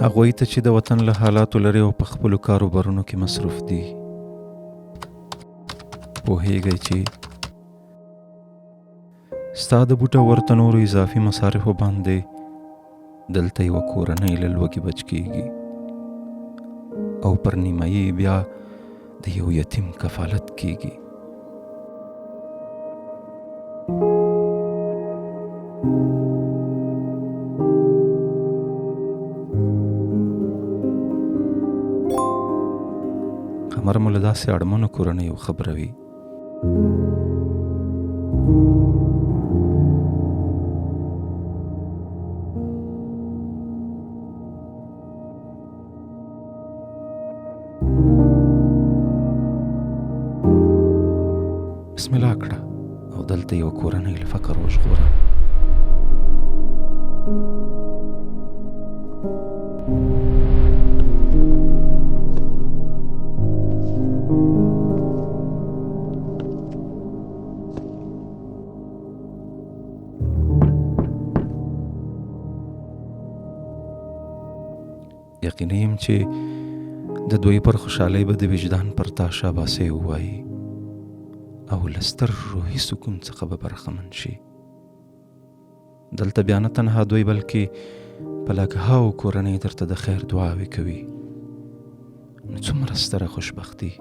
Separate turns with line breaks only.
هغوی ته چې د وطن له حالاتو لرې او په خپلو کاروبارونو کې مصروف دي، پوهیږئ چې ستا د بوټ او ورته نورو اضافي مصارفو باندې دلته یوه کورنۍ له لوږې بچ کیږي او پر نیمایي بیا د یو یتیم کفالت کیږي. قمر مو له داسې اړمنو کورنیو خبروي. بسم الله کړه او دلته یوه کورنۍ له فقر وژغوره. یقیني یم چې د دوی پر خوشحالۍ به د وجدان پر تا شاباسۍ ووایي او له ستر روحي سکون څخه به برخمن شي. دلته بیا نه تنها دوی بلکې په لکهاو کورنۍ درته د خیر دعاوې کوي. نو څومره ستره خوشبختي!